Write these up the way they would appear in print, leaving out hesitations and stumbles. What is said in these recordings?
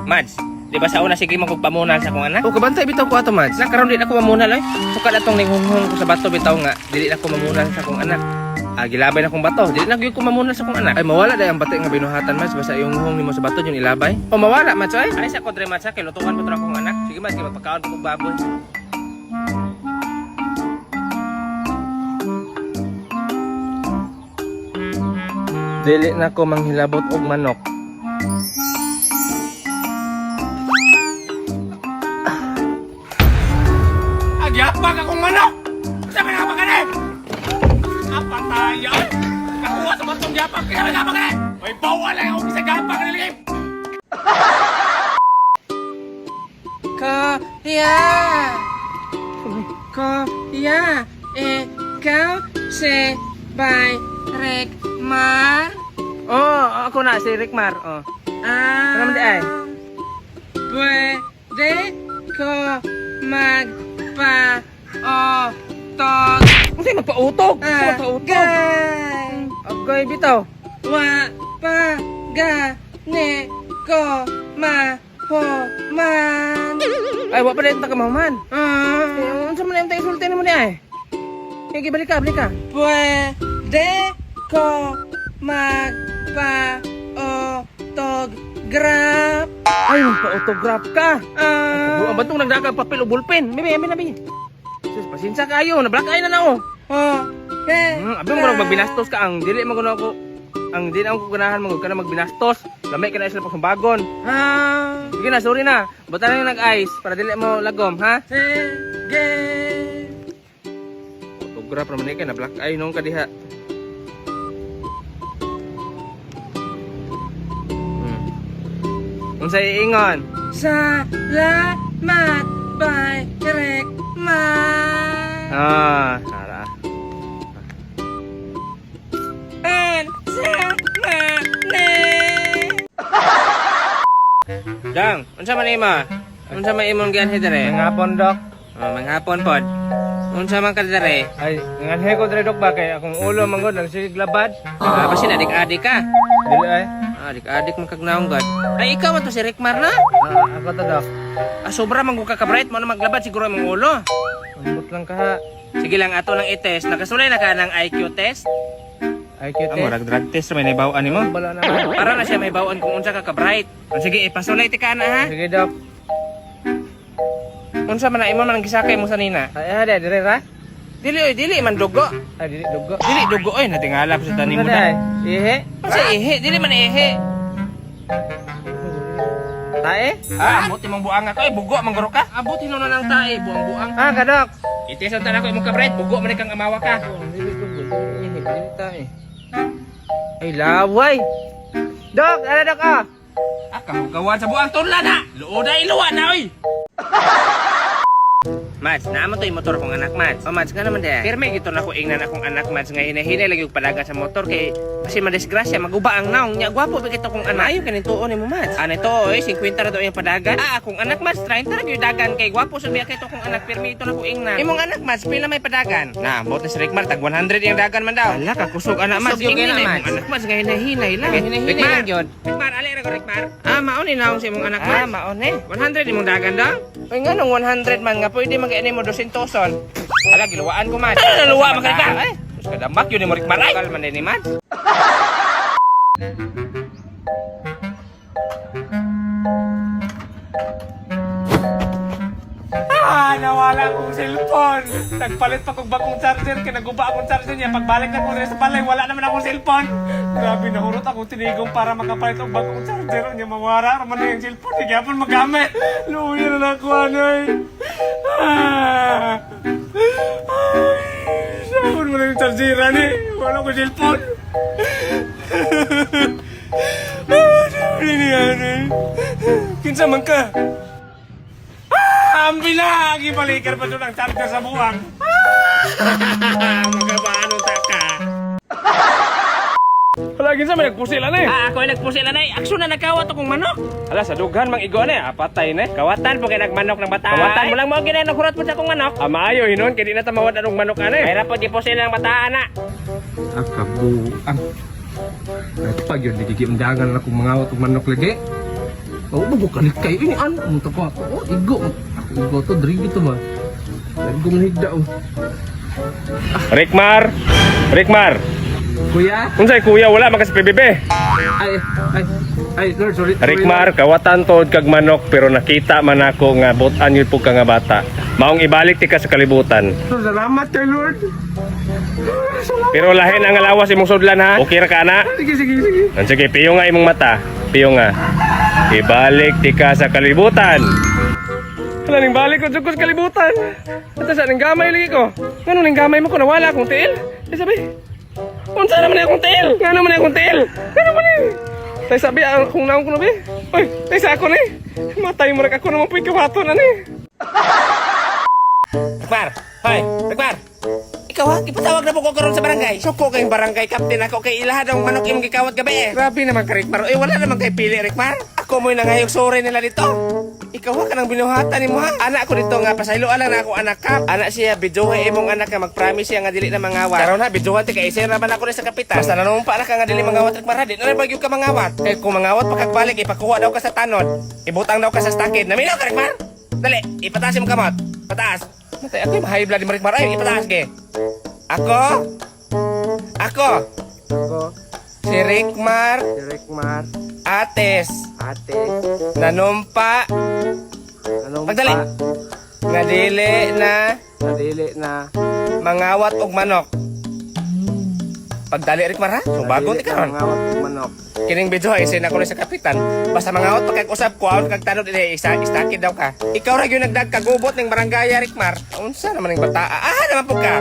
Mads, di ba sa una sige mo kog pamunal sa akong anak? O kabantay bitaw ko ato, Mads. Na karon di na ko mamunal oy. Sukad atong ninghunghong ko sa bato bitaw nga dili na ko mamunal sa akong anak. Ah, gilabay na kong bato. Dili na gyud ko mamunal sa akong anak. Ay mawala dai ang bati nga binuhatan, Mads, basta ihunghong nimo sa bato yun ilabay. O mawala, Mads oy. Ay sa ko dre, Mads, ha, kay lutuan po to akong anak. Sige, Mads, kay magpakaon pa kog baboy. Dili na ko manghilabot og manok. Agyapak akong manok! Sabi nga ba ka na? Apataya! Kakuha sa matong yapak! Kaya nga ba ka na? May bawal lang ako sa gapak niligim! Kuya! Kuya! Ikaw si by Rickmar? Oh, ako na si Rickmar. Oh. Ah. Ano man di ay? Pwede ko magpa-utog. Unsa magpa-utog? Magpa-utog. Agay bitaw. Wa pa gani ko mahuman. Ay, wa pa rin ta ka mahuman. Ah. Unsa man imong insulti nimo ni ay? Sige, balik ka, balik ka. Pwede ko magpa-autograph. Ay, magpa-autograph ka. Ah. Ang bantong nagdagag papel o ballpen. Bibi, abi, abi. Sus, pasensya kayo. Na-black eye na na oh. Oh. Eh. Abi mo magbinastos ka ang dili man kuno ako. Ang di na ako ganahan mo ka na magbinastos. Lamay ka na sila pagsumbagon. Ah. Sige na, sorry na. Bata na yung nag-ice para dili mo lagom, ha? Sige. Photograph naman ka na black eye nung kadiha. Unsa iingon? Salamat by Rekman. Ah, tara. And Dang, unsa man imo? Unsa man imong gianhi dere? Manghapon, Dok. Oh, manghapon pod. Unsa man ka dere? Ay, nganhe ko dre, Dok, ba? Kay akong ulo, manggod, nagsigig labad. Ah, basin adik-adik ka. Dili ay. Ah, adik-adik man kag naong god. Ay, ikaw man to si Rickmar na? Ah, ako to, Dok. Ah, sobra man ka ka-bright mo na maglabad siguro imong ulo. Ambot lang ka, ha. Sige lang ato lang i-test. Nakasulay na ka ng IQ test? IQ Ah, test. murag drug test may naibawaan nimo. Bala na. Para na siya may bawaan kung unsa ka ka-bright. Ah, sige, ipasulay ti ka na ha. Sige, Dok. Unsa man na imo man ang gisakay mo sa nina? Ay, ah, di, dire ra? Dili oy, dili man dugo. Ay, dili, dugo. Dili dugo oy, natingala pa sa tanim mo Ano na. ay? Ihi? Unsa ihi? Dili man ihi. Tae? Ah, abot imong buang ako eh, bugo man guro ka. Abot hinuon ng tae, buang-buang. Ah, ka, Dok. Itis ang tanan ko imong ka-bright, bugo man kang amawa ka. Dili dugo, dili ihi, dili tae. Ay, laway. Dok, ano, Dok, ah? Ah, kahugawan sa buang tunla na. Luoda iluwa na oy. Mads, naamo to yung motor kong anak, Mads. O, Mads, nga naman de. Pirme gito na ko ingnan akong anak, Mads, nga hinahinay lagi og padagan sa motor kay kasi madisgrasya, maguba ang naong nya. Gwapo ba kito kong anak? Ayo kaning tuon nimo, Mads. Ano ito, oy, 50 ra daw yung padagan. Ah, akong anak, Mads, 30 ra gyud dagan kay gwapo sad biya kito kong anak. Pirme ito na ko ingnan. Imong anak, Mads, pila may padagan? Na, ambot ni si Rickmar, tag 100 yung dagan man daw. Ala, kakusog anak, Mads. Kusog yung Ingnan anak, na Mads. imong anak, Mads, nga hinahinay lang. Hinahinay Rickmar, lang yun. Rickmar, ali ra ko, Rickmar. Ah, maon ni naong sa imong anak, Mads. Ah, maon eh. 100 imong dagan daw? Uy, nga nung 100 man nga, pwede mag mo 200 son. Ala, giluwaan ko man. Ano naluwa man ka? Ay, mas kadamak yun ni Morik Maray. Kal man din ni man. Ah, nawala akong cellphone. Nagpalit pa kong bagong charger kay naguba akong charger niya. Pagbalik na ko rin sa balay, wala naman akong cellphone. Grabe, nahurot akong tinigong para makapalit og bagong charger niya. Mawara raman na yung cellphone. Di gyapon magamit. Luya na lang ako, anoy. Ah. Ay, sabon mo na yung charger, ani. Wala ko cellphone. Ah, sabi niya, anoy. Kinsa man ka? Ambi na! Gibalikar pa doon ang charger sa buwang. Magabano ta ka. Wala kinsa may nagpusil ani. Ah, ako ay nagpusil anay. Aksyon na nagkawat akong manok. Ala sa dughan mang igo ani, apatay ne. Kawatan po kay nagmanok ng bata. Kawatan Kawatan mo lang mo ginay naghurat po sa akong manok. Ah, maayo hinon kay di na ta mawad anong manok ani. Mayra po gipusil ng bata ana. Ah, kabuang. At pag yun, lagi undangan na kung mangawat og manok lagi. Oh, bago kalit kayo ini ano? Ang ko ako. Oh, igo. Ako igo to drink ito ba? Igo mo higda oh. Rikmar! Rikmar! Kuya? Unsay kuya wala man ka sa PBB. Ay, ay, ay, Lord, sorry. Sorry, Rikmar, kawatan tuod kag manok pero nakita man ako nga butan yun po ka nga bata. Maong ibalik ti ka sa kalibutan. Lord. Salamat kay Lord. Pero lahin ang alawas imong sudlan ha. Okay ra ka na? Sige, sige, sige. Ang sige, piyo nga imong mata. Piyo nga. Ibalik ti ka sa kalibutan. Wala ning balik ko jud ko sa kalibutan. Ito sa ning gamay lagi ko. Ngano ning gamay mo ko nawala akong tiil? Ay sabi. Unsa naman akong tiil? Ngano man akong tiil? Ngano man ni? Tay sabi ang kung naong ko na bi. Oy, tay sa ako ni. Matay mo ra ako naman po'y kawato na ni. Rikmar! Hoy! Rikmar! Ikaw ha? Ipatawag na po ko karon sa barangay. Suko kayong barangay captain ako kay ilaha daw manok imong gikawat gabi eh. Grabe naman ka, Rikmar. Oy, wala naman kay pili, Rikmar. Ako mo'y nangayog suri nila dito. Ikaw ha, kanang binuhatan nimo ha. Anak ko dito nga, pasaylo lang na ako anak kap. Anak siya, biduhe imong anak ka, magpromise siya nga dili na mangawat. Karon ha, biduhan ti kay isira man ako ni sa kapitan. Basta nanumpa na ka nga dili mangawat, Rikmar ha. Di na lang ka mangawat. Kay kung mangawat pagkagbalik, ipakuha daw ka sa tanod. Ibutang daw ka sa stakid. Naminaw ka, Rikmar? Dali, ipataas imong kamot. Pataas. Matay ako yung high blood ni Rikmar. Ay, ipataas ke. Ako? Ako? Ako, Si Rikmar si Rikmar, Ates. ate, Nanumpa. anong Pagdali. Nga dili na Nadili na. mangawat og manok. Pagdali Rikmar ha? So bago ti karon. Mangawat og manok. Kining video ay send ako ni sa kapitan. Basta mangawat pagkag-usap ko aon kag tanod ini isa istakid daw ka. Ikaw ra gyud nagdagkagubot ning barangay Rikmar. Unsa naman ning bata? Ah, naman po ka.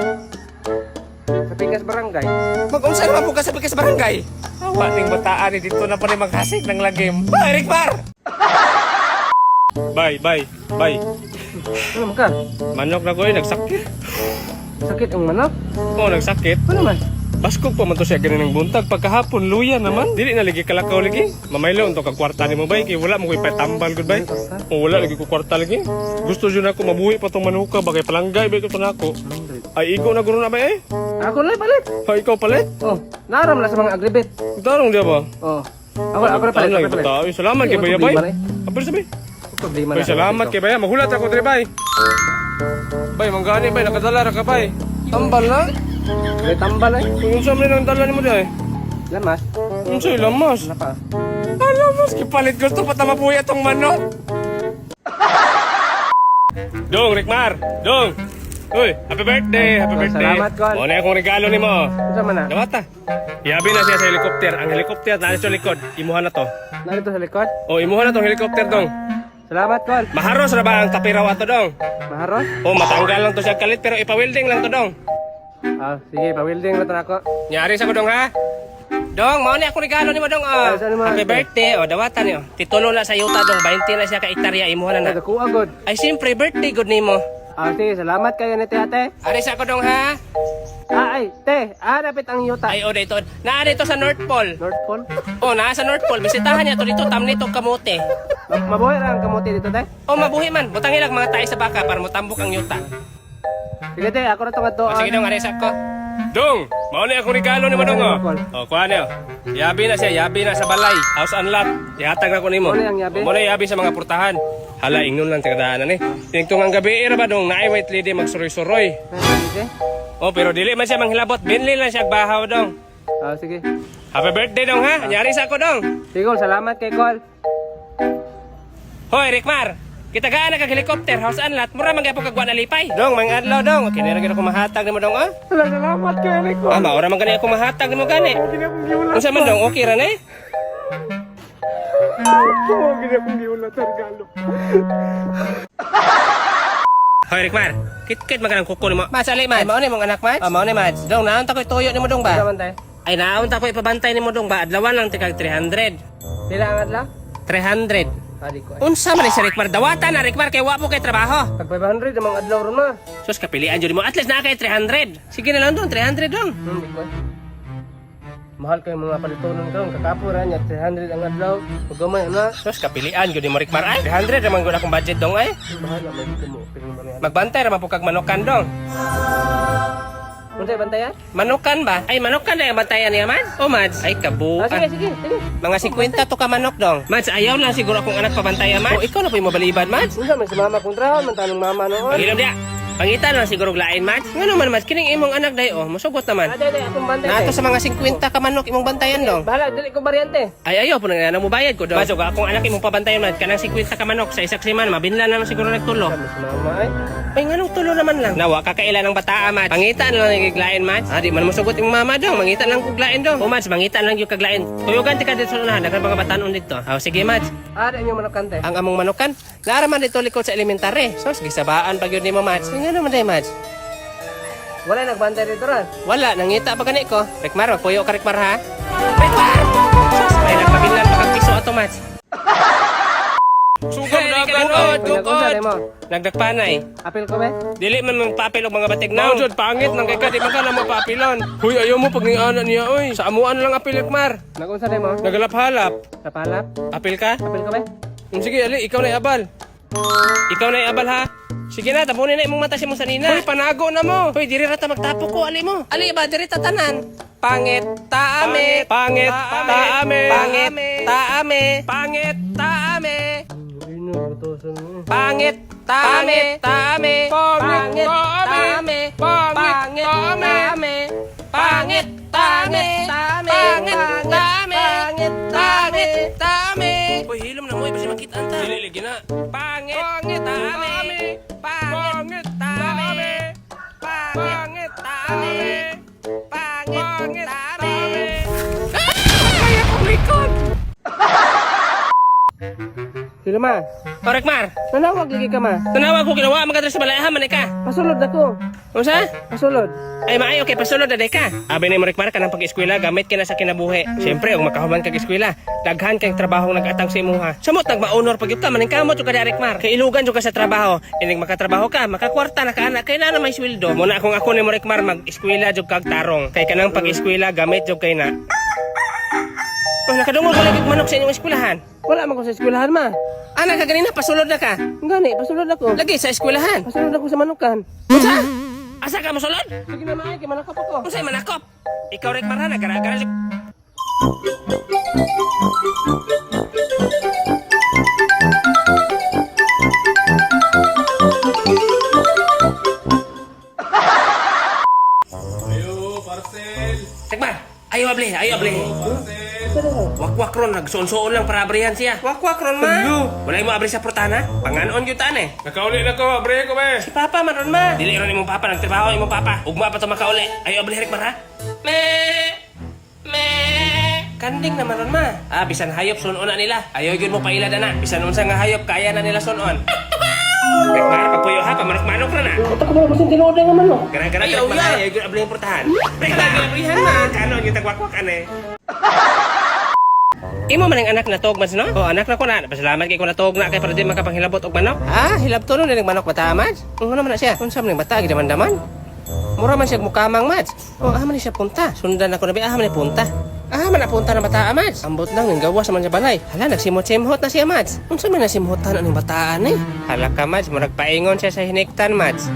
Sa Pikas Barangay. Mag-unsa naman po ka sa pikas barangay? Awa ning bataan ni dito na pa ni maghasik ng lagim. Hoy, Rikmar! Bye, bye, bye. Ano man ka? Manok na ko eh, nagsakit. Sakit ang manok? Oh, nagsakit. Ano man? Baskog pa man to siya ganin ng buntag. Pagkahapon, luya naman. Dili na lagi kalakaw lagi. Mamaylo, unto kag kwarta nimo bay. Kay wala mo ko'y patambal gud bay. O wala lagi ko kwarta lagi. Gusto jud nako mabuhi pa tong manuka bagay palanggay bay ko to nako. Ay igo na guro na bay eh. Ako na palit. Ay ikaw palit. Oh, naram na sa mga agribit. Tarong diya ba? Oh. Ako na palit, Ano ako lagi na palit. tao. Salamat kay Hindi, baya bay. problema na eh. Apir sabi. Problema Ay na. salamat kay baya. Mahulat ako dire bay. Bay manggani bay nakadala ra ka bay. Tambal na. May tambal eh. Kung unsa man ang dala nimo diay? Lamas. Unsa lamas? Ano pa? Alam mo, kipalit gusto pa tama po itong manok. Dong, Rikmar! Dong! Uy, happy birthday! Happy Oh, birthday! salamat, Kon. Mo na akong regalo nimo. Unsa man na? Dawata. Yabi na siya sa helicopter. Ang helicopter na sa likod. Imuha na to. Narito sa likod. O, imuha na tong helicopter dong. Salamat, Kol. Maharos ra ba ang tapiraw ato dong? Maharos? O, matanggal lang to siya kalit pero ipa-welding lang to dong. Ah, sige, pa-welding na to na ako. Nyari sa ko dong ha. Dong, mao ni ako regalo nimo dong. Oh. Ay, saan mo? Happy birthday. Oh, dawatan niyo. Titulo na sa yuta dong, 20 na siya ka hektarya imuha na na. Ay, nakuha, good. Ay siyempre birthday good nimo. Ah, sige, salamat kayo ni te, ate. Ari sa ko dong ha. Ah, ay, te. Ah, dapat ang yuta. Ay oh dito. Naa dito sa North Pole. North Pole. Oh, naa sa North Pole. Bisitahan niya to dito tamni to kamote. Mabuhay ra ang kamote dito, te. Oh, mabuhi man. Butang ilang mga tae sa baka para motambok ang yuta. Sige, te, ako na itong Oh, atoan. sige dong, ari sa ko. Dong, mao na akong regalo nimo dong. Oh, oh kuha niyo. Yabi na siya, yabi na sa balay. House and lot. Ihatag na ko nimo. Mo na ang yabi? Mo na yabi sa mga purtahan. Hala, ingnon lang tigadaanan eh. Tinigtungang gabi era ba dong, naay white lady magsuroy-suroy. Sige. Oh, pero dili man siya manghilabot. Binli lang siya bahaw dong. Ah, sige. Happy birthday dong ha. Nyari sa ako dong. Sige, Kol, salamat kay Kol. Hoy, Rikmar. Kita gaan na kag helicopter, house and lot. Mura man gyapon kag wa na lipay. Dong, mga adlaw dong. Okay, na ra gyud ako mahatag nimo dong, ah. Salamat kay Rico. Ah, maura man gani ako mahatag nimo gani. Gini akong giulat. Unsa man dong, okay ra ni? Gini akong giulat sa regalo. Hoy, Rikmar. Kit-kit man ka ng kuko nimo. Mas ali, Mads. Ay, mao ni mong anak, Mads. Ah, mao ni Mads. Dong, naon ta ko'y tuyo nimo dong ba? Unsa man, te? Ay, naon ta ko'y ipabantay nimo dong ba? Adlawan lang tikag 300. Pila ang adlaw? 300. Ah, di ko. Ay. Unsa man ni si Rikmar? Dawatan na Rikmar kay wa po kay trabaho. Tag 500 ang mga adlaw ron ma. Sus, kapilian jud mo. At least naa kay 300. Sige na lang dong, 300 dong. Di ko. Ay. Mahal kayo mga palitonon karon kakapo ra niya 300 ang adlaw. Ug gamay na. Sus, kapilian jud mo Rikmar ay. 300 ra man gud akong budget dong ay. Mahal na may ko mo. Pero man yan. Magbantay ra man po kag manukan dong. Unsay bantayan? Manukan ba? Ay, manukan na yung bantayan niya, Mads? O, Mads? Ay, kabuan. Ah, sige, sige, sige. Mga 50 to ka manok dong. Mads, ayaw lang siguro akong anak pabantayan, Mads. O, ikaw na po yung mabalibad, Mads. Unsa man si mama kontrahon man tanong mama noon. Pagilom diya. Pangita lang siguro glain, Mads. Nga naman, Mads, kining imong anak day, oh, musugot naman. Ah, day, day, akong bantay. Nato day. sa mga 50 ka manok imong bantayan dong. Bahala, dili ko baryante. Ay, ayaw po nang mo bayad ko dong. Mads, ug akong anak imong pabantayan, Mads, kanang 50 ka manok sa isak semana, mabinla na lang siguro nagtulo. Unsa man si mama ay. Ay, nganong tulo naman lang? Nawa, kakaila ng bataa, Mads. Pangita na lang yung giglain, Mads. Ah, di man musugot imong mama dong. Mangita lang kuglain dong. O, Mads, mangita lang yung kaglain. Tuyugan ti ka dito sa unahan. Daghan mga batanon dito. Ah, sige, Mads. Ah, di inyong manukan te. Ang among manukan, naaraman dito likod sa elementary. Sos, gisabaan pag yun ni mo, Mads. Ay, nga naman day, Mads. Wala nagbantay dito ra. Wala, nangita pa gani ko. Rekmar, magpuyo ka, Rekmar, ha? Rekmar! Sos, ay, nagpabinlan pa kag piso ato, Mads. Sugam Hey, dagan. kagod, Unsa gugod. nimo? Nagdagpanay. Apil ko be. Dili man mang papel og mga batig Now, naon. jud, pangit nang kay ka, di man ka na mapapilon. Huy, ayaw mo pag ning-ana niya, oy. Sa amuan lang apil, Mar. Nagunsa nimo? Nagalap-halap. Kapalap. Apil ka? Apil ko be. Sige, ali, ikaw na iabal. Ikaw na iabal ha. Sige na, tapunin na imong mata si mong sanina. Hoy, panago na mo. Hoy, diri ra ta magtapo ko, ali mo. Ali ba diri ta tanan? Pangit, taame. Pangit, taame. Pangit, taame. Pangit, taame. Ino butosan mo. Pangit, taame, taame. Pangit, taame. Pangit, taame. Pangit, taame. Pangit, taame. Pangit, taame. Taame. Hoy, hilom na mo, basi makita ta. Dili lagi na. Pangit, taame. Pangit, taame. Pangit, taame. Pangit, taame. Ay, akong likod. Sila ma. Korek, Mar. Nanawag lagi ka ma. Tanawa ko ginawa mga sa balay man ka. Pasulod ako. Unsa? Pasulod. Ay maayo kay pasulod na day ka. Abi ni mo Rekmar kanang pag-eskwela gamit ka na sa kinabuhi. Siyempre ug makahuman kag eskwela, daghan kay trabaho nagatang sa imuha. Samot nag maunor pag ka maning kamot jud ka di Rekmar. Kay ilugan jud ka sa trabaho. Inig makatrabaho ka, makakwarta na ka ana kay na may sweldo. Muna akong ako ni mo Rekmar mag-eskwela jud kag tarong. Kay kanang pag-eskwela gamit jud kay na. Oh, nakadungog ko lagi og manok sa inyong eskwelahan. Wala man ko sa eskwelahan ma. Ana ka ganina pasulod na ka. Gani, pasulod ako. Lagi sa eskwelahan. Pasulod ako sa manukan. Unsa? Asa ka mosulod? Sige na maay, kay manakop ako. Unsay manakop? Ikaw rek marana gara-gara Ayo, parcel. Tekmar, ayo able, ayo able. Wakwak ron, nagsuon-suon lang para abrihan siya. Wakwak ron ma. Wala mo abri sa portana? Panganon gyud tan eh. Nakauli na ko, abre ko be. Si Papa man ron ma. Dili ron imong papa nagtrabaho imong papa. Ugma pa to makauli. Ayo able rek ha. Me. Me. Kanding naman ron ma. Ah, bisan hayop sunon na nila. Ayo gyud mo pailad na. Bisan unsa nga hayop kaya na nila sunon. Rek Mar, pagpuyo ha, pamanok-manok ra na. Ito ko ba gusto tinuod nga manok? Gara-gara Ayaw, rek Mar, ya. ayo gyud abli ang portahan. Rek Mar, abrihan ma. Kanon yung tagwakwak ane. Imo man ang anak na tog mas no? O anak na ko na. Pasalamat kay ko na tog na kay para di makapanghilabot og manok. Ah, hilabto no ning manok bata mas. Unsa naman na siya? Unsa man ning bata gidaman-daman? Mura man siya mukamang mas. O ah man ni siya punta. Sundan ako na bi ah man ni punta. Ah man na punta na bata mas. Ambot lang ning gawas man sa balay. Hala nagsimot-simhot na siya mas. Unsa man na simhotan aning bataan eh? Hala ka mas, murag paingon siya sa hiniktan mas.